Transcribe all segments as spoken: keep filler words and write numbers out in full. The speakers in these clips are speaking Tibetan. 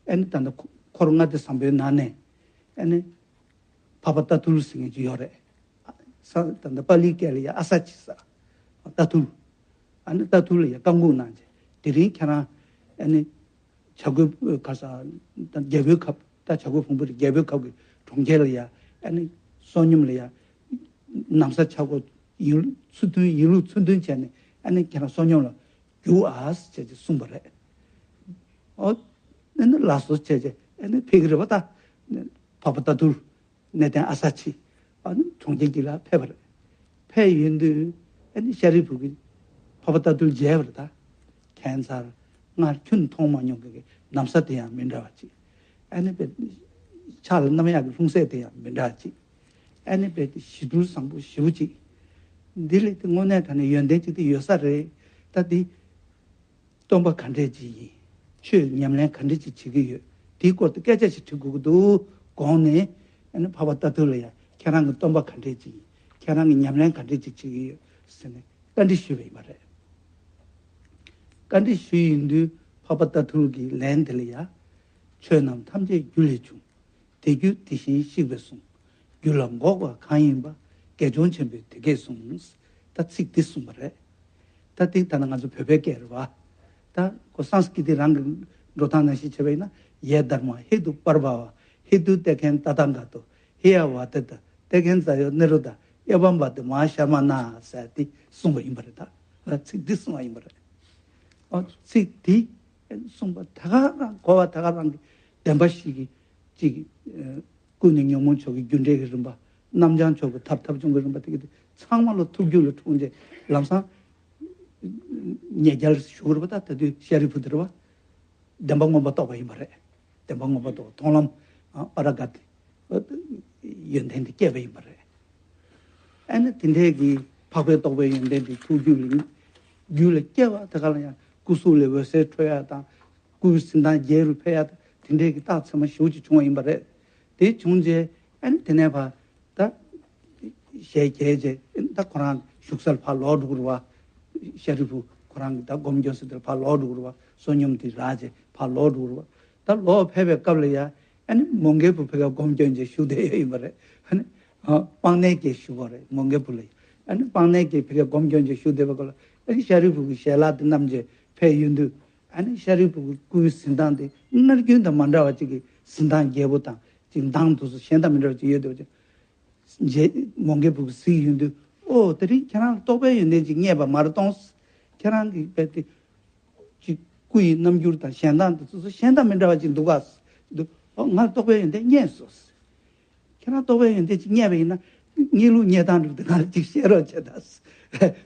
ཨ་ནི་ད་ལྟ་འཁོར་ལྔ་སྡེ་བཟང་པོའི་ནང་ནས་ཨ་ནི་འཕགས་པ་རྟ་ཐུལ་ཟེར་མཁན་ཅིག་ཡོད་རེད། ས་ད་ལྟ་པཱ་ལིའི་སྐད་ལ་ཡ་ཨ་ས་ཅི་ཟེར། རྟ་ཐུལ། ཨ་ནི་རྟ་ཐུལ་ལ་ཡ་བཀའ་འགུག་གནང་རྗེས་དེ་རིང་ཁྱེད་རང་ཨ་ནི་བྱ་རྒོད་ཁ་ས་རྒྱལ་པོའི་ཁབ་ད་བྱ་རྒོད་ཕུང་པོའི་རྒྱལ་པོའི་ཁབ་ཀྱི་གྲོང་ཁྱེར་ལ་ཡ་ཨ་ནི་བསོད་སྙོམས་ལ་ཡ་ན་བཟའ་ཆག་སྒོ་ཡིན་ཚུལ་མཐུན་ཡིན་ལུགས་ཚུལ་མཐུན་བྱས་ནས་ཨ་ནི་ཁྱེད་རང་བསོད་སྙོམས་ལ་རྒྱུགས་ཨ་ཟེར་བྱས་ཀྱི་གསུངས་པ་རེད། ཨོ། ཨ་ནི་ལགས་སོ་བྱས་བྱས་ཨ་ནི་ཕེབས་ཀྱི་རེད་པ་ད། འཕགས་པ་རྟ་ཐུལ། གནས་བརྟན་ཨ་ས་ཆི། ཨ་ནི་གྲོང་ཁྱེར་གྱི་ལ་ཕེབས་པ་རེད། ཕེབས་ཡོང་དུས་ཨ་ནི་ཤཱ་རིའི་བུ་གིས་འཕགས་པ་རྟ་ཐུལ་མཇལ་བ་རེད་ད། ཁྱད་མཚར། སྔར་ཁྱོན་མཐོང་མ་མྱོང་མཁན་གྱི་ན་བཟའ་དེ་ཡང་མི་འདྲ་བ་ཅིག་ཨ་ནི་པའི་ཕྱག་ལ་བསྣམས་ཡག་གི་ལྷུང་བཟེད་དེ་ཡང་མི་འདྲ་བ་ཅིག་ཨ་ནི་པའི་ཞི་དུལ་བཟང་པོ་ཞེ་པོ་ཅིག་འདི་ལས་དེ་དངོས་གནས་དྲང་གནས་ཡོན་ཏན་ཅིག་དེ་ཡོད་ས་རེད། ད་འདི་སྟོན་པ་ག་འདྲས་ཅིག་ཡིན། ཆོས་ཉམས་ལེན་ག་འདྲས་ཅིག་བྱེད་ཀྱི་ཡོད། དེའི་སྐོར་དུ་སྐད་ཆ་ཞིག་དྲི་དགོས་ཀྱི་འདུག་དགོངས་ནས་ཨ་ནི་འཕགས་པ་རྟ་ཐུལ་ལ་ཡང་ཁྱེད་རང་གི་སྟོན་པ་ག་འདྲས་ཅིག་ཡིན། ཁྱེད་རང་གི་ཉམས་ལེན་ག་འདྲས་ཅིག་བྱེད་ཀྱི་ཡོད་ཟེར་ནས་བཀའ་འདྲི་ཞུས་པ་ཡིན་པ་རེད། བཀའ་འདྲི་ཞུས་ཡོང་དུས་འཕགས་པ་རྟ་ཐུལ་གྱིས་ལན་དེ་ལ་ཡང་། ཆོས་རྣམས་ཐམས་ཅད་རྒྱུ་ལས་བྱུང་། དེ་རྒྱུ་དེ་བཞིན་གཤེགས་པས་གསུངས། རྒྱུ་ལ་འགོག་པ་གང་ཡིན་པ། དགེ་སྦྱོང་ཆེན་པོས་དེ་སྐད་གསུངས། ད་ཚིག་འདི་གསུངས་པ་རེད། ད་འདི་ད་ནི་ང་ཚོ་བོད་པའི་སྐད་རེད་བ། ད་ཁོ་སཾ་སྐྲྀ་ཏ་རང་གི་འགྲོ་སྟངས་ནང་བཞིན་བྱས་པ་ཡིན་ན། ཡེ་དྷརྨ་ཧེ་ཏུ་པར་བྷ་བ། ཧེ་ཏུ་ཏེ་ཁན་ཏ་ཐཱ་ག་ཏོ། ཧེ་ཡ་བ་ཏི་ཏ། ཏེ་ཁན་ཛ་ཡོ་ནི་རུ་དྷ། ཨེ་བམ་བ་ཏི་མ་ཤ་མ་ན་ཟེར་འདི་གསུངས་པ་ཡིན་པ་རེད་ད། ཚིག་འདི་གསུངས་པ་ཡིན་པ་རེད། ཨ་ཚིག་འདི་གསུངས་པ་ད་ག་རང་གོ་བ་ད་ག་རང་གི་བདེན་པ་ཞིག་གི་ཅིག་ཀུན་ནས་ཉོན་མོངས་ཕྱོགས་ཀྱི་རྒྱུ་འབྲས་ཀྱི་རིམ་པ། རྣམ་བྱང་ཕྱོགས་ཀྱི་ཐབས་ཐབས་བྱུང་གི་རིམ་པ་དེ་གི་དེ་ཚང་མ་ལ་ཐུགས་རྒྱུད་ལ་འཁྲུངས་རྗེས་ལམ་སང་ཉེ་རྒྱལ་ཞུ་དགོས་རེད་པ། ད་ད་དུས་ཤཱ་རིའི་བུ་དེ་རེད་པ། བདེན་པ་མངོན་པར་རྟོགས་པ་ཡིན་པ་རེད། བདེན་པ་མངོན་པར་རྟོགས་པ་མཐོང་ལམ་པ་ར་ག་ཏི་ཡོན་ཏན་དེ་སྐྱེས་པ་ཡིན་པ་རེད། ཨ་ནི་དེ་འདྲའི་གི་འཕགས་པའི་རྟོགས་པའི་ཡོན་ཏན་དེ་ཐུགས་རྒྱུད་ལ་རྒྱུད་ལ་སྐྱེ་བ་དེ་ག་ལ་ཡང་སྐུ་གཟུགས་ལས་འོད་ཟེར་འཕྲོ་ཡ་དང་། སྐུའི་གཟི་མདངས་རྒྱས་རུ་འཕེལ་ཡ་དང་དེ་འདྲའི་གི་རྟགས་མཚན་མ་ཞེ་པོ་ཅིག་བྱུང་བ་ཡིན་པ་རེད། དེ་བྱུང་རྗེས་ཨ་ནི་དེ་ནས་ཕར་ད་ཞལ་གྱེས་རྗེས་ད་ཁོ་རང་བཞུགས་སར་ཕར་ལོག་འགྲོ་གི་རེད་བ། ཤཱ་རིའི་བུ་ཁོ་རང་གི་ད་སྒོམ་སྐྱོན་ཟེར་དེར་ཕར་ལོག་འགྲོ་གི་རེད་བ། བསོད་སྙོམས་དེ་རག་རྗེས་ཕར་ལོག་འགྲོ་གི་རེད་བ། ད་ལོག་ཕེབས་པའི་སྐབས་ལ་ཡ་ཨ་ནི་མོའུ་འགལ་བུ་ཕ་གིར་སྒོམ་སྐྱོན་བྱས་བཞུགས་བསྡད་ཡོད་ཡིན་པ་རེད། ཨ་ནི་སྤང་གནས་ཀྱི་བཞུགས་པ་རེད་མོའུ་འགལ་བུ་ལ་ཡ། ཨ་ནི་སྤང་གནས་ཀྱི་ཕ་གིར་སྒོམ་སྐྱོན་བྱས་བཞུགས་བསྡད་པའི་སྐབས་ལ་ཨ་ནི་ཤཱ་རིའི་བུ་གི་ཞལ་ལག་དེ་བསྣམས་རྗེས་ཕེབས་ཡོང་དུས། ཨ་ནི་ཤཱ་རིའི་བུ་གི་སྐུའི་གཟི་མདངས་དེ་སྔར་རྒྱུན་དང་མ་འདྲ་བ་ཅིག་གི་གཟི་མདངས་རྒྱས་པོ་དང་ཅིག་མདངས་སྡུག་སོ་གཞན་དང་མི་འདྲ་བ་ཅིག་ཡོད་འདུག་ཅིང་། རྗེས་མོའུ་འགལ་བུ་གིས་གཟིགས་ཡོང་དུས་ཨོ་དེ་རིང་ཁྱེད་རང་ལ་རྟོགས་པའི་ཡོན་ཏན་ཅིག་རྙེད་པ་མ་རེད་གཏོང་། ཁྱེད་རང་གི་དཔེ་དེ་ཅིག་སྐུ་ཡི་རྣམ་འགྱུར་དང་ཞལ་མདངས་དེ་ཚོ་གཞན་དང་མི་འདྲ་བ་ཅིག་འདུག་ག་འདུག་ཨོ་ང་ལ་རྟོགས་པའི་ཡོན་ཏན་རྙེད་སོང་། ཁྱེད་རང་རྟོགས་པའི་ཡོན་ཏན་ཅིག་རྙེད་པ་ཡིན་ན། གཉིད་ལུག་རྙེད་སྟངས་འདྲ་པོ་དེ་ང་ལ་ཅིག་བཤད་རོགས་བྱེད་དང་།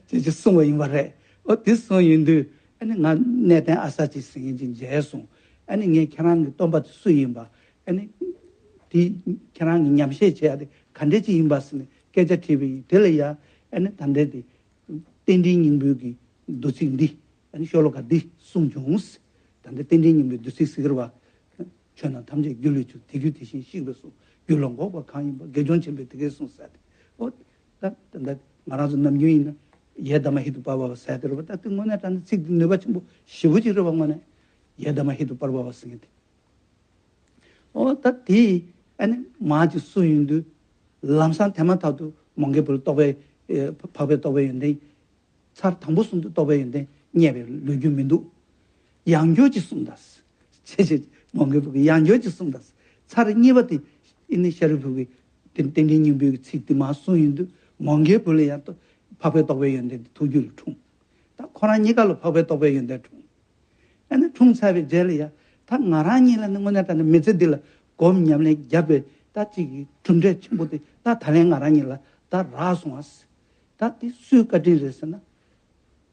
ཅེས་ཅིག་གསུངས་པ་ཡིན་པ་རེད། ཨོ་དེ་གསུངས་ཡོང་དུས་ཨ་ནི་ང་གནས་བརྟན་ཨ་ས་ཅི་ཟེར་མཁན་ཅིག་མཇལ་སོང་། ཨ་ནི་ངས་ཁྱེད་རང་གི་སྟོན་པ་དེ་སུ་ཡིན་པ། ཨ་ནི་དེ་ཁྱེད་རང་གི་ཉམས་བཞེས་བྱེད་ཡ་དེ་ག་འདྲས་ཅིག་ཡིན་པ་ཟེར་ནས་སྐད་ཆ་དྲིས་པ་ཡིན། དེ་ལ་ཡ་ཨ་ནི་ད་ལྟའི་དེ། རྟེན་འབྲེལ་སྙིང་པོའི་གི་བདུད་རྩི་འདི། ཨ་ནི་ཤོ་ལོ་ཀ་འདི་གསུངས་བྱུང་། ད་ལྟ་རྟེན་འབྲེལ་སྙིང་པོའི་བདུད་རྩི་ཟེར་བ། ཆོས་རྣམས་ཐམས་ཅད་རྒྱུ་ལས་བྱུང་། དེ་རྒྱུ་དེ་བཞིན་གཤེགས་པས་གསུངས། རྒྱུ་ལ་འགོག་པ་གང་ཡིན་པ། དགེ་སྦྱོང་ཆེན་པོས་དེ་སྐད་གསུངས་ཟེར་ཏེ། ཨོ། ད་ད་ད་ང་རང་ཚོ་ནམ་རྒྱུན་ཡིན་ན་ཡེ་དྷརྨ་ཧེ་ཏུ་པར་བྷ་བ་ཟེར་དེ་རེད་པ། ད་དེ་དངོས་གནས་དྲང་གནས་ཚིག་འདི་ནུས་པ་ཆེན་པོ་ཞེ་པོ་ཅིག་རེད་པ། དངོས་གནས་ཡེ་དྷརྨ་ཧེ་ཏུ་པར་བྷ་བ་ཟེར་མཁན་དེ། ཨོ་ད་དེ་ཨ་ནི་མར་ཅིག་གསུངས་ཡོང་དུས་ལམ་སང་དེ་མ་ཐག་ཏུ་མོའུ་འགལ་བུ་ལ་རྟོགས་པའི་ཨེ་འཕགས་པའི་རྟོགས་པའི་ཡོན་ཏན། ཚར་དང་པོ་གསུམ་དུ་རྟོགས་པའི་ཡོན་ཏན་རྙེད་པའི་ལོ་རྒྱུས་མི་འདུག་ཡང་བསྐྱར་ཅིག་གསུངས་དང་། ཅེས་བྱས་མོའུ་འགལ་བུ་གིས་ཡང་བསྐྱར་ཅིག་གསུངས་དང་། ཚར་གཉིས་པ་དེ་ཨ་ནི་ཤཱ་རིའི་བུ་གིས་དེ་རྟེན་འབྲེལ་སྙིང་པོའི་ཚིག་དེ་མར་གསུངས་ཡོང་དུས་མོའུ་འགལ་བུ་ལ་ཡང་འཕགས་པའི་རྟོགས་པའི་ཡོན་ཏན་དེ་ཐུགས་རྒྱུད་ལ་འཁྲུངས། ད་ཁོ་རང་གཉིས་ཀ་ལ་འཕགས་པའི་རྟོགས་པའི་ཡོན་ཏན་འཁྲུངས། ཨ་ནི་འཁྲུངས་ཚར་བའི་རྗེས་ལ་ཡང་ད་ང་རང་གཉིས་ལ་ནི་དངོས་གནས་དྲང་གནས་མི་ཚེ་འདི་ལ་སྒོམ་ཉམས་ལེན་བརྒྱབ་པའི་ད་ཅིག་གི་གྲུབ་འབྲས་ཆེན་པོ་དེ་ད་ད་ལན་ང་རང་གཉིས་ལ་ད་རག་སོང་བ། ད་དེ་སུའི་བཀའ་དྲིན་རེད་ཟེར་ན།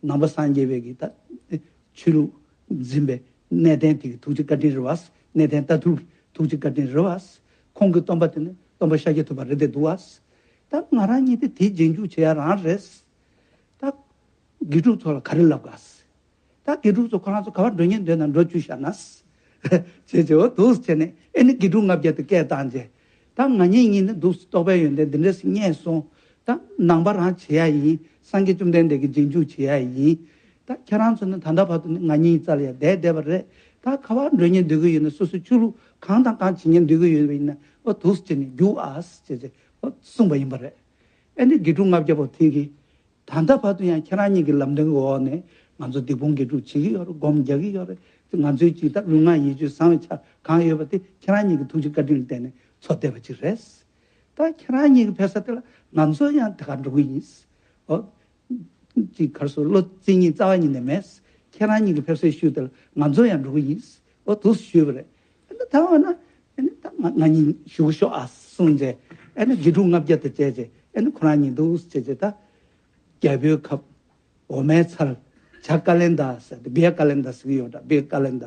ནང་པ་སངས་རྒྱས་པའི་གི་ད་ཆོས་ལུགས་འཛིན་པའི་གནས་བརྟན་དེ་གི་ཐུགས་རྗེ་བཀའ་དྲིན་རེད་བ། གནས་བརྟན་རྟ་ཐུལ་གི་ཐུགས་རྗེ་བཀའ་དྲིན་རེད་བ། ཁོང་གི་སྟོན་པ་དེ་ནི་སྟོན་པ་ཤཱཀྱ་ཐུབ་པ་རེད་དེ་འདུག་བ། ད་ང་རང་གཉིས་དེ་དེའི་རྗེས་འཇུག་བྱེད་ཡ་རང་རེད། ད་དགེ་ཕྲུག་ཚོ་ལ་ག་རེ་ལབ་ག། ད་དགེ་ཕྲུག་ཚོ་ཁོ་རང་ཚོ་ག་པར་འགྲོ་སྙིང་འདོད་ན་འགྲོ་བཅུག་བཞག་ན། བྱས་བྱས་འོ་འདུག་བྱས་ནས་ཨེ་ནི་དགེ་ཕྲུག་ལྔ་བརྒྱ་དེ་སྐད་བཏང་རྗེས། ད་ང་གཉིས་གཉིས་ནི་འདུག་རྟོགས་པའི་ཡོན་ཏན་འདི་འདྲ་ཞིག་རྙེད་སོང་། ད་ནང་པ་རང་བྱེད་ཡ་ཡིན། སངས་རྒྱས་བཅོམ་ལྡན་འདས་ཀྱི་རྗེས་འཇུག་བྱེད་ཡ་ཡིན། ད་ཁྱེད་རང་ཚོ་ནི་ད་ལྟ་བར་དུ་ནི་ང་གཉིས་རྩ་ལ་ཡ་བསྡད་བསྡད་པ་རེད། ད་ ད་ག་པར་འགྲོ་སྙིང་འདོད་ཀྱི་ཡོད་ན། སོ་སོའི་ཆོས་ལུགས་གང་དང་གང་བྱེད་སྙིང་འདོད་ཀྱི་ཡོད་པ་ཡིན་ན། ཨོ་འདུག་སེ་བྱས་ནས་རྒྱུགས་ཨ་ཟེར་བྱས་བྱས་ཨོ་གསུངས་པ་ཡིན་པ་རེད། ཨ་ནི་དགེ་ཕྲུག་ལྔ་བརྒྱ་པོ་དེ་གིས་ད་ལྟ་བར་དུ་ཡང་ཁྱེད་རང་གཉིས་ཀྱི་ལམ་སྟོན་གྱི་འོག་ནས་ང་ཚོ་སྡིག་སྤོང་དགེ་སྒྲུབ་བྱེད་ཀྱི་ཡོད་རེད། སྒོམ་རྒྱག་གི་ཡོད་རེད། ང་ཚོའི་ཅིག་ད་ལུས་ངག་ཡིད་གཅིག་བཟང་བའི་ཆ་གང་ཡོད་པ་དེ་ཁྱེད་རང་གཉིས་ཀྱི་ཐུགས་རྗེ་བཀའ་དྲིན་ལ་བརྟེན་ནས་འཚོ་བསྡད་པ་ཅིག་རེད། ད་ཁྱེད་རང་གཉིས་ཀྱི་ཕེབས་ས་དེ་ལ་ང་ཚོ་ཡང་དེ་གར་འགྲོ་གི་ཡིན། ཨོ། ཅིག་ག་རེ་ཟེར། བློ་རྩེ་གཉིས་རྩ་བ་ཉིད་ནས་མེད། ཁྱེད་རང་གཉིས་ཀྱི་ཕེབས་སའི་ཤུལ་དེ་ལ་ང་ཚོ་ཡང་འགྲོ་གི་ཡིན། ཨོ་འདུག་སེ་ཞུས་པ་རེད། ཨ་ནི་ད་འོ་ན་ཨ་ནི་ད་ང་ང་གཉིས་བཞུགས་ཤོག་ཨ་གསུངས་རྗེས། ཨ་ནི་དགེ་ཕྲུག་ལྔ་བརྒྱ་དང་བཅས་རྗེས་ཨ་ནི་ཁོ་རང་གཉིས་འདུག་སེ་བྱས་རྗེས། ད་རྒྱལ་པོའི་ཁབ་འོ་མའི་ཚལ་བྱ་ཀ་ལན་ད་ཟེར་ཏེ། བི་ཡ་ཀ་ལན་ད་ཟེར་གྱི་ཡོད་འདྲ། བི་ཡ་ཀ་ལན་ད།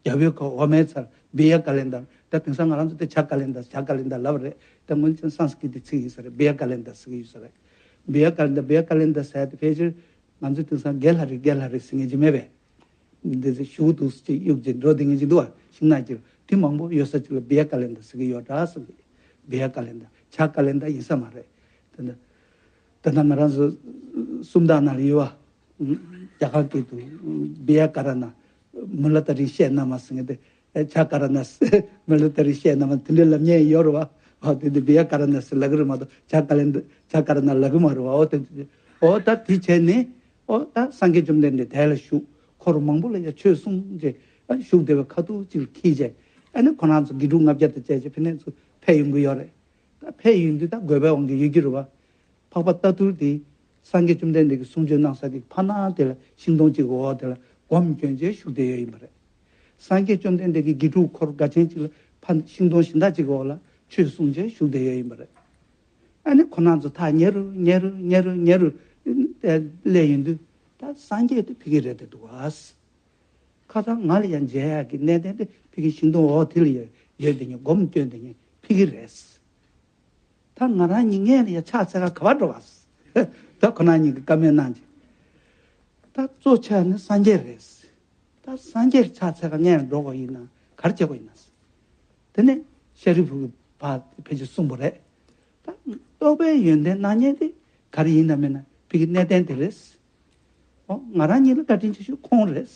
རྒྱལ་པོའི་ཁབ་འོ་མའི་ཚལ་བི་ཡ་ཀ་ལན་ད། ད་དེང་སང་ང་རང་ཚོ་དེ་བྱ་ཀ་ལན་ད་བྱ་ཀ་ལན་ད་ལབ་པ་རེད། ད་སྔོན་ཆད་སཾ་སྐྲྀ་ཏའི་ཚིག་ཡིན་ས་རེད། བི་ཡ་ཀ་ལན་ད་ཟེར་གྱི་ཡོད་ས་རེད། བི་ཡ་ཀ་ལན་ད། བི་ཡ་ཀ་ལན་ད་ཟེར་ཏེ་ཕལ་ཆེར་ང་ཚོ་དེང་སང་དགེ་ལྷ་རེད་དགེ་ལྷ་རེད་ཟེར་མཁན་ཅིག་མེད་པས། འདི་ཚོ་ཞུ་འདུག་ཅིག་གཡུག་ཅིག་འགྲོ་བསྡད་མཁན་ཅིག་འདུག་བ། ཤིང་ནགས་ཀྱི་དེ་མང་པོ་ཡོད་ས་ཅིག་ལ་བི་ཡ་ཀ་ལན་ད་ཟེར་གྱི་ཡོད་འདྲ་བསམ་གི། བི་ཡ་ཀ་ལན་ད་བྱ་ཀ་ལན་ད་ཡིན་ས་མ་རེད། དེ་འདྲ། ད་ལྟ་ང་རང་ཚོ་སུམ་རྟགས་ནང་ལ་ཡོད་བ། རྒྱ་གར་སྐད་དུ་བི་ཡ་ཀ་ར་ན་མུ་ལ་ཏ་རི་ཤད་ན་མ་ཟེར་མཁན་དེ། བྱ་ཀ་ར་ན་མུ་ལ་ཏ་རི་ཤད་ན་མ་དེ་འདྲའི་ལབ་མཁན་ཡོད་རེད་བ། ཨོ་དེ་འདི་བི་ཡ་ཀ་ར་ན་ཟེར་ལབ་ཀྱི་རེད་མ་གཏོགས་བྱ་ཀ་ལན་བྱ་ཀ་ར་ན་ལབ་ཀྱི་མ་རེད་བ། ཨོ་དེ་ཨོ་ད་དེ་བྱས་ནས་ཨོ་ད་སངས་རྒྱས་བཅོམ་ལྡན་འདས་དེ་ལ་བཞུགས། འཁོར་མང་པོ་ལ་ཡང་ཆོས་གསུངས་རྗེས་ཨ་བཞུགས་བསྡད་པའི་ཁ་ཐུག་ཅིག་འཁྱེར་རྗེས་ཨ་ནི་ཁོ་རང་ཚོ་དགེ་ཕྲུག་ལྔ་བརྒྱ་དང་བཅས་རྗེས་ཕ་ནས་ཚུར་ཕེབས་ཡོང་གི་ཡོད་རེད། ད་ཕེབས་ཡོང་དུས་ད་དགོས་པའི་དབང་གིས་ཡོད་ཀྱི་རེད་བ། འཕགས་པ་རྟ་ཐུལ་དེ་སངས་རྒྱས་བཅོམ་ལྡན་འདས་ཀྱིས་གསུང་ཆོས་གནང་ས་ཀྱི་ཕ་ནང་དེ་ལ་ཤིང་སྡོང་གཅིག་གི་འོག་དེ་ལ་སྒོམ་སྐྱོན་བྱས་བཞུགས་བསྡད་ཡོད་ཡིན་པ་རེད། སངས་རྒྱས་བཅོམ་ལྡན་འདས་ཀྱིས་དགེ་ཕྲུག་འཁོར་འགའ་ཅན་གཅིག་ལ་ཕ་ཤིང་སྡོང་གཞན་དག་ཅིག་གི་འོག་ལ་ཆོས་གསུང་བྱས་བཞུགས་བསྡད་ཡོད་ཡིན་པ་རེད། ཨ་ནི་ཁོ་རང་ཚོ་ཐག་ཉེ་རུ་ཉེ་རུ་ཉེ་རུ་ཉེ་རུ་སླེབས་ཡོང་དུས་ད་སངས་རྒྱས་དེ་ཕ་གི་རེད་བསྡད་འདུག་བ། ཁ་སང་ང་ལ་ཡང་མཇལ་ཡག་གི་གནས་བརྟན་དེ་ཕ་གི་ཤིང་སྡོང་འོག་དེ་ལ་ཡོད་ཡོད་དེ་ངས་སྒོམ་སྐྱོན་དེ་ངས་ཕ་གི་རེད། ད་ང་རང་གཉིས་སྔོན་ལ་ཡང་ཕྱག་འཚལ་ག་ག་པར་འགྲོ་བ། ད་ཁོ་རང་གཉིས་ཀྱིས་བཀའ་མོལ་གནང་རྗེས། ད་གཙོ་ཆེ་ནི་སངས་རྒྱས་རེད། ད་སངས་རྒྱས་ཕྱག་འཚལ་ག་སྔོན་ལ་འགྲོ་དགོས་ཡིན་ན་ག་རེ་བྱེད་དགོས་ཡིན་ན། དེ་ནས་ཤཱ་རིའི་བུ་གིས་ཕར་ཕལ་ཆེར་གསུངས་པ་རེད། ད་རྟོགས་པའི་ཡོན་ཏན་གནང་མཁན་དེ་ག་རེ་ཡིན་ན་མིན་ན་ཕ་གི་གནས་བརྟན་དེ་རེད། ཨོ་ང་རང་གཉིས་ལ་བཀའ་དྲིན་ཆེ་ཤོས་ཁོང་རེད།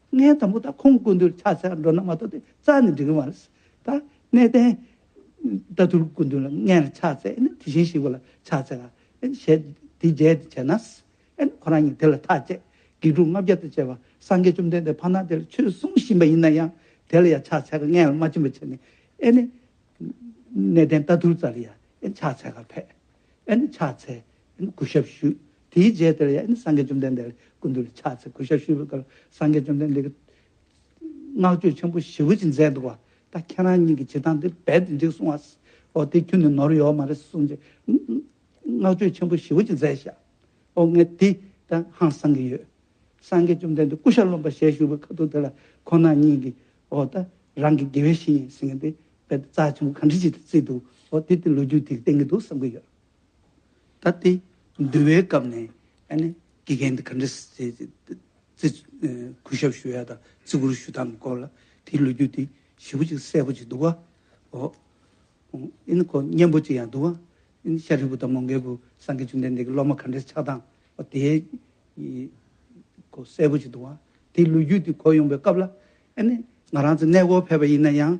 ངས་དང་པོ་ད་ཁོང་སྐུ་མདུན་ཕྱག་འཚལ་འགྲོ་ན་མ་གཏོགས་དེ་རྩ་ནས་འགྲིག་གི་མ་རེད། ད་གནས་བརྟན་རྟ་ཐུལ་སྐུ་མདུན་ལ་སྔོན་ལ་ཕྱག་འཚལ་ནས་དེ་བཞིན་གཤེགས་པ་ལ་ཕྱག་འཚལ་ག་ཞེས་དེ་རྗེས་དེ་བྱས་ན། ཨེ་ནི་ཁོ་རང་གཉིས་དེ་ལ་ཐག་བཅད། དགེ་ཕྲུག་ལྔ་བརྒྱ་དང་བཅས་པ་སངས་རྒྱས་བཅོམ་ལྡན་འདས་ཕ་ན་དེ་ལ་ཆོས་གསུང་བཞིན་པ་ཡིན་ན་ཡང་དེ་ལ་ཡང་ཕྱག་འཚལ་ག་སྔོན་ལ་མ་ཕྱིན་པ་བྱས་ནས་ཨེ་ནི། གནས་བརྟན་རྟ་ཐུལ་རྩ་ལ་ཡང་ཨེ་ནི་ཕྱག་འཚལ་ག་ཕེབས། ཨེ་ནི་ཕྱག་འཚལ། ཨེ་ནི་གུས་ཞབས་ཞུས། དེའི་རྗེས་དེ་ལ་ཡང་ཨེ་ནི་སངས་རྒྱས་བཅོམ་ལྡན་འདས་ལ་སྐུ་མདུན་ལ་ཕྱག་འཚལ་གུས་ཞབས་ཞུས་པའི་སྐབས་སངས་རྒྱས་བཅོམ་ལྡན་འདས་ཀྱིས་བསྔགས་བརྗོད་ཆེན་པོ་ཞེ་པོ་ཅིག་མཛད་འདུག་བ། ད་ཁྱེད་རང་གཉིས་ཀྱི་བྱེད་སྟངས་འདི་རྦད་དེ་འགྲིག་སོང་བ། འོ་དེ་ཁྱོན་ནས་ནོར་ཡོད་མ་རེད་གསུངས་རྗེས། བསྔགས་བརྗོད་ཆེན་པོ་ཞེ་པོ་ཅིག་མཛད་ཤག་ཨོ་ངས་དེ་ད་ཧང་སང་གི་ཡོད། སངས་རྒྱས་བཅོམ་ལྡན་འདས་སྐུ་ཤ་རློན་པ་ཞལ་བཞུགས་པའི་ཁ་ཐུག་དེ་ལ་ཁོང་རྣམ་གཉིས་ཀྱིས་ཨོ་ད་རང་གི་དགེ་བའི་བཤེས་གཉེན་ཟེར་མཁན་དེ་རྦད་དེ་རྩ་ཆེན་པོ་ག་འདྲ་ཅིག་ཏུ་བརྩིས་འདུག་ཨོ་དེ་དེ་ལོ་རྒྱུས་དེ་བསྟན་གྱི་འདུག་བསམ་གྱི་ཡོད། ད་དེ་འདུལ་བའི་སྐབས་ནས་ཨ་ནི་དགེ་རྒན་དེ་ག་འདྲ་ཅིག་བརྩི་གུས་ཞབས་ཞུ་ཡ་དང་བརྩི་བཀུར་ཞུ་སྟངས་སྐོར་ལ་དེའི་ལོ་རྒྱུས་དེ་ཞེ་པོ་ཅིག་གསལ་པོ་ཅིག་འདུག་བ། ཨོ། ཨིན་ཁོ་སྙན་པོ་ཅིག་ཡང་འདུག་ཨ། ཨིན་ཤཱ་རིའི་བུ་དང་མོའུ་འགལ་བུ་སངས་རྒྱས་བཅོམ་ལྡན་འདས་ཀྱི་སློབ་མ་ག་འདྲས་ཆགས་སྟངས་འོ་དེ་ཁོ་གསལ་པོ་ཅིག་འདུག་ཨ། དེ་ལོ་རྒྱུས་དེ་གོ་ཡོང་པའི་སྐབས་ལ་ཨ་ནི་ང་རང་ཚོ་གནས་སྐོར་ཕེབས་པ་ཡིན་ན་ཡང་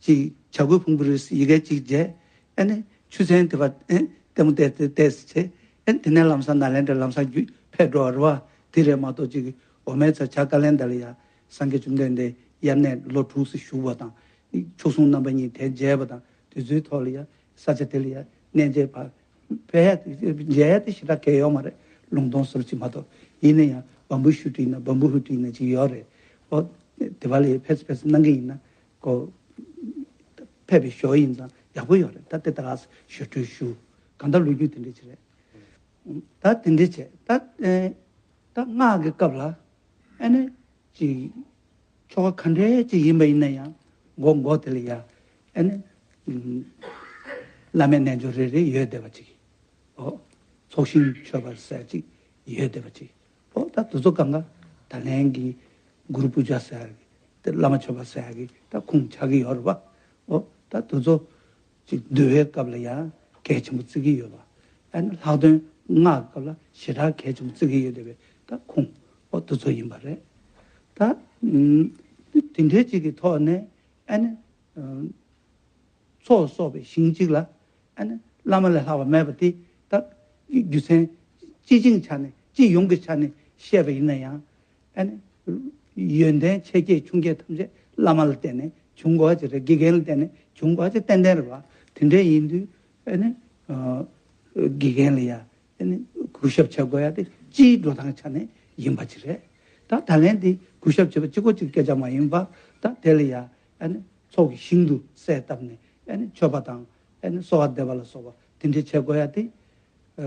ཅིག་བྱ་རྒོད་ཕུང་པོའི་རིས་ཡི་གེ་ཅིག་མཇལ། ཨ་ནི་ཆུ་ཚན་དེ་བ་ཨེ་ལྟད་མོ་བལྟས་བལྟས་བལྟས་སུ་བྱས། ཨ་ནི་དེ་ནས་ལམ་སང་ནཱ་ལེནྡྲ་ལམ་སང་བརྒྱུད་ཕེབས་འགྲོ་བ་རེད་བ། དེ་རེད་མ་གཏོགས་ཅིག་འོ་མའི་ཚལ་བྱ་ཀ་ལན་ད་ལ་ཡ་སངས་རྒྱས་བཅོམ་ལྡན་འདས་དབྱར་གནས་ལོ་དྲུག་ཙམ་བཞུགས་པ་དང་། མཆོག་ཟུང་རྣམ་པ་གཉིས་དེ་མཇལ་བ་དང་དེ་ཚོའི་ཐོག་ལ་ཡ་ས་ཆ་དེ་ལ་ཡ་གནས་མཇལ་བར་ཕེབས་ཡ་དེ་མཇལ་ཡ་དེ་ཞེ་དྲག་གལ་ཡོད་མ་རེད། ལུང་སྟོང་ཟུར་གཅིག་མ་གཏོགས། ཡིན་ན་ཡང་བམ་བུ་ཤུ་ཏི་ཡིན་ན་བམ་བུ་ཧུ་ཏི་ཡིན་ན་ཅིག་ཡོད་རེད། ཨོ། དེ་བ་ལ་ཡ་ཕེབས་ཕེབས་གནང་གི་ཡིན་ན་ཀོ། ཕེབས་པའི་ཞོར་ཡིན་ཙང་ཡག་པོ་ཡོད་རེད། ད་དེ་ད་ག་ཞུ་སྤྲོད་ཞུ། གང་ལྟར་ལོ་རྒྱུས་དེ་འདྲ་ཅིག་རེད། ད་དེ་འདྲ་བྱས་ད་ཨེ། ད་སྔགས་ཀྱི་སྐབས་ལ་ཨ་ནི་ཅིག་ཆོ་ག་ག་འདྲས་ཅིག་ཡིན་པ་ཡིན་ན་ཡང་མགོ་མགོ་དེ་ལ་ཡ་ཨ་ནི་བླ་མའི་རྣལ་འབྱོར་རེ་རེ་ཡོད་བསྡད་པ་ཅིག་ཨོ། ཚོགས་ཞིང་མཆོད་པ་ཟེར་ཅིག་ཡོད་བསྡད་པ་ཅིག་ཨོ་ད་དེ་ཚོ་གང་ག་ད་ལན་གྱི་གུ་རུ་པུ་ཇ་ཟེར་གི་དེ་བླ་མ་མཆོད་པ་ཟེར་གི་ད་ཁུངས་ཆགས་ཀྱི་ཡོད་རེད་པ། ཨོ་ད་དེ་ཚོ་ཅིག་འདུལ་བའི་སྐབས་ལ་ཡང་གལ་ཆེན་པོ་བརྩི་གི་ཡོད་པ། ཨ་ནི་ལྷག་དོན་སྔགས་སྐབས་ལ་ཞེ་དྲག་གལ་ཆེན་པོ་བརྩི་གི་ཡོད་བསྡད་པའི་ད་ཁུངས་ཨོ་དེ་ཚོ་ཡིན་པ་རེད། ད་ཨུམ། དེ་འདྲའི་ཅིག་གི་ཐོག་ནས་ཨ་ནི་ཚོགས་གསོག་པའི་ཞིང་གཅིག་ལ་ཨ་ནི་བླ་མ་ལས་ལྷག་པ་མེད་པ་དེ་ད་རྒྱུ་མཚན་སྤྱི་ཆིངས་ཆ་ནས་སྤྱི་ཡོངས་ཀྱི་ཆ་ནས་བཤད་པ་ཡིན་ན་ཡང་ཨ་ནི་ཡོན་ཏན་ཆེ་སྐྱེས་ཆུང་སྐྱེས་ཐམས་ཅད་བླ་མ་ལ་བརྟེན་ནས་བྱུང་དགོས་པ་ཅིག་རེད། དགེ་རྒན་ལ་བརྟེན་ནས་བྱུང་དགོས་པ་ཅིག་ཏན་ཏན་རེད་བ། དེ་འདྲ་ཡིན་དུས་ཨ་ནི་དགེ་རྒན་ལ་ཡ་ཨ་ནི་གུས་ཞབས་བྱེད་དགོས་ཡ་དེ་སྤྱིའི་འགྲོ་སྟངས་ཆ་ནས་ཡིན་པ་ཅིག་རེད། ད་ད་ལན་དེ་གུས་ཞབས་བྱེད་པ་གཅིག་པོ་གཅིག་སྐད་ཆ་མ་ཡིན་པ། ད་དེ་ལ་ཡ་ཨ་ནི་ཚོགས་ཀྱི་ཞིང་དུ་གསལ་བཏབ་ནས་ཨ་ནི་མཆོད་པ་དང་ཨ་ནི་གསོལ་བ་འདེབས་པ་ལ་སོགས་པ་དེ་འདྲའི་བྱེད་དགོས་ཡ་དེ་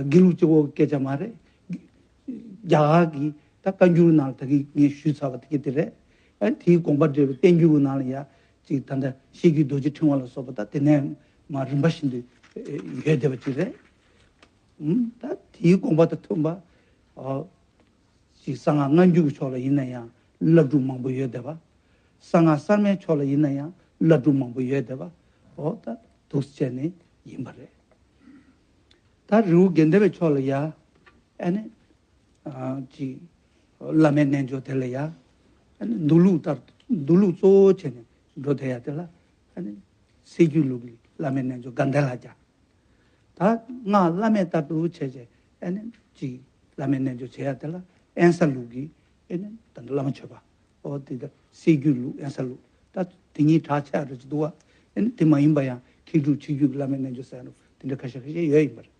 དགེ་ལུགས་གཅིག་པོ་གི་སྐད་ཆ་མ་རེད། རྒྱ་གར་གྱི་ད་བཀའ་འགྱུར་ནང་ལ་ད་གིན་ངས་ཞུས་ཚར་བ་དེ་གི་དེ་རེད། ཨ་ནི་དེའི་དགོངས་པ་འགྲེལ་བའི་བསྟན་འགྱུར་ནང་ལ་ཡ་ཅིག་ད་ལྟ་བཤད་རྒྱུད་རྡོ་རྗེ་ཕྲེང་བ་ལ་སོགས་པ་ད་དེ་ནས་མ་རིམ་པ་བཞིན་དུ་ཡོད་བསྡད་པ་ཅིག་རེད། ད་དེའི་དགོངས་པ་དང་མཐུན་པ། ཅིག་གསང་སྔགས་སྔ་འགྱུར་གྱི་ཕྱོགས་ལ་ཡིན་ན་ཡང་བླ་སྒྲུབ་མང་པོ་ཡོད་བསྡད་པ། གསང་སྔགས་གསར་མའི་ཕྱོགས་ལ་ཡིན་ན་ཡང་བླ་སྒྲུབ་མང་པོ་ཡོད་བསྡད་པ། འོ་ད་འདུག་སེ་བྱས་ནས་ཡིན་པ་རེད། ད་རི་བོ་དགེ་ལྡན་པའི་ཕྱོགས་ལ་ཡ་ཨ་ནི་ཅིག་བླ་མའི་རྣལ་འབྱོར་དེ་ལ་ཡ་ཨ་ནི་མདོ་ལུགས་ལྟར་མདོ་ལུགས་གཙོ་བོ་བྱས་ནས་འགྲོ་བསྡད་ཡ་དེ་ལ་ཨ་ནི་སེར་སྐྱའི་ལུགས་ཀྱི་བླ་མའི་རྣལ་འབྱོར་དགའ་ལྡན་ལྷ་བརྒྱ། ད་སྔགས་བླ་མེད་ལྟར་དུ་བྱས་བྱས་ཨ་ནི་ཅིག་བླ་མའི་རྣལ་འབྱོར་བྱེད་ཡ་དེ་ལ་དབེན་ས་ལུགས་ཀྱི་ཨ་ནི་ད་ལྟ་བླ་མ་མཆོད་པ། ཨོ་དེ་ལྟར་སེར་སྐྱའི་ལུགས་དབེན་ས་ལུགས་ད་དེ་གཉིས་གྲགས་ཆེ་བ་འདྲ་ཅིག་འདུག་བ། ཨ་ནི་དེ་མ་ཡིན་པ་ཡང་མཁས་གྲུབ་ཆོས་བརྒྱུད་ཀྱི་བླ་མའི་རྣལ་འབྱོར་ཟེར་ཡ་འདྲ་དེ་འདྲ་ཁ་ཤས་ཁ་ཤས་ཡོད་ཡིན་པ་རེད།